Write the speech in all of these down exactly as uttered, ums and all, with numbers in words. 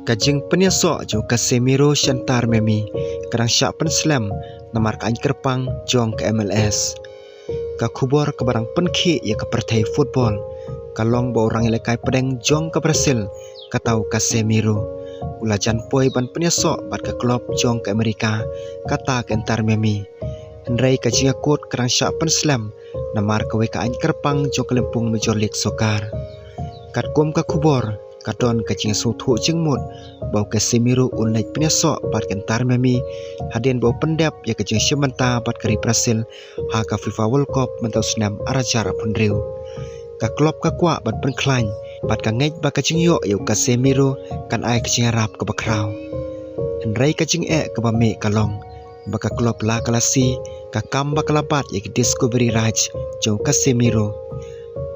Ka jingpynïasoh jong u Casemiro sha Inter Miami ka dang shah pynslem namar ka aiñ kyrpang jong ka M L S. Ka khubor kaba dang pynkhih ïa ka pyrthei football ka long ba u rangïalehkai pdeng jong ka Brazil, kata u Casemiro, u la jan poi ban pynïasoh bad ka klub jong ka Amerika, kata ka Inter Miami. Hynrei ka jingïakut ka dang shah pynslem namar kawei ka aiñ kyrpang jong ka lympung Major League Soccer. Katkum ka khubor, ka don ka jingsngewthuh jingmut ba u Casemiro un leit pynïasoh bad ka Inter Miami hadien ba u pyndep ïa ka jingshim bynta bad ka ri Brazil ha ka FIFA World Cup mynta u snem ar hajar arphew hynriew. Ka klub ka kwah ban pynkhlaiñ bad ka ngeit ba ka jingïoh ïa u Casemiro kan ai ka jingïarap kaba khraw. Hynrei ka jingeh kaba mih ka long ba ka klub la ka la sie ka kam ba ka la bat ïa ka discovery rights jong u Casemiro.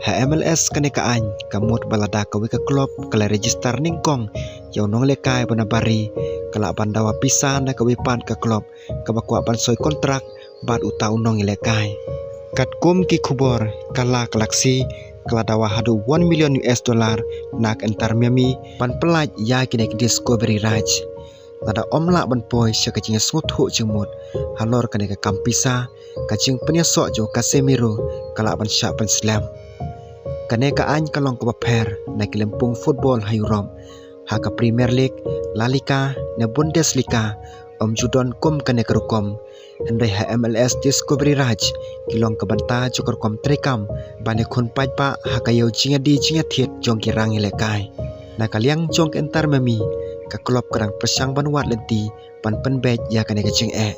Ha M L S kane ka aiñ ka mut ba lada kawei ka klub ka la register nyngkong ïa u nongïalehkai ba na bari, ka lah ban dawa pisa na kawei pat ka klub kaba kwah ban soi kontrak bad uta u nongïalehkai. Katkum ki khubor, ka la ka la sie ka la dawa haduh one million U S dollar na ka Inter Miami ban pyllait ïa kine ki discovery rights. Lada ym lah ban poi sha ka jingïasngewthuh jingmut halor kane ka kam pisa, ka jingpynïasoh jong u Casemiro ka lah ban shah pynslem. Kane ka aiñ ka long kaba pher na ki lympung football ha Europe. Ha ka Premier League, La Liga ne Bundesliga ym ju don kum kane ka rukom. Hynrei ha M L S discovery rights ki long ka bynta jong ka rukom treikam ban ïakhun paidbah ha ka ïew jingïadie jingïathied jong ki rangïalehkai. Na ka liang jong ka Inter Miami, ka klub ka dang pyrshang ban wad lynti ban pynbeit ïa kane ka jingeh.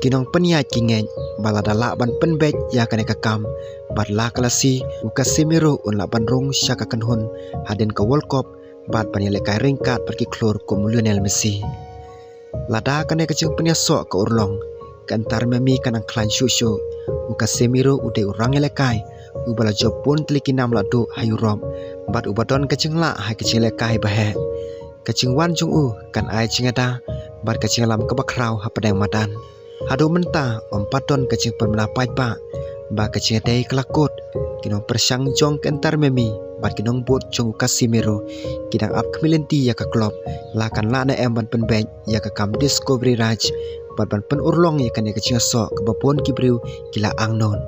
Ki nongpynïaid ki ngeit ba lada lah ban pynbeit ïa kane ka kam bad la ka la sie, u Casemiro un lah ban rung sha ka kynhun hadien ka World Cup bad ban ïalehkai ryngkat bad ki khlur kum u Lionel Messi. Lada kane ka jingpynïasoh ka urlong, ka Inter Miami kan nang khlaiñ shuh shuh. U Casemiro u dei u rangïalehkai uba la jop bun tylli ki nam lahduh ha Europe bad uba don ka jinglah ha ka jingïalehkai ba heh. Ka jingwan jong u kan ai jingada bad ka jingïalam kaba khraw hapdeng madan. Haduh mynta ym pat don ka jingpynbna paidbah ba ka jingïadei ka la kut. Ki nongpyrshang jong ka Inter Miami bad ki nongbud jong u Casemiro ki dang ap khmih lynti ïa ka klub la kan lah ne em ban pynbeit ïa ka kam discovery rights bad ban pynurlong ïa kane ka jingïasoh kaba bun ki briew ki la angnud.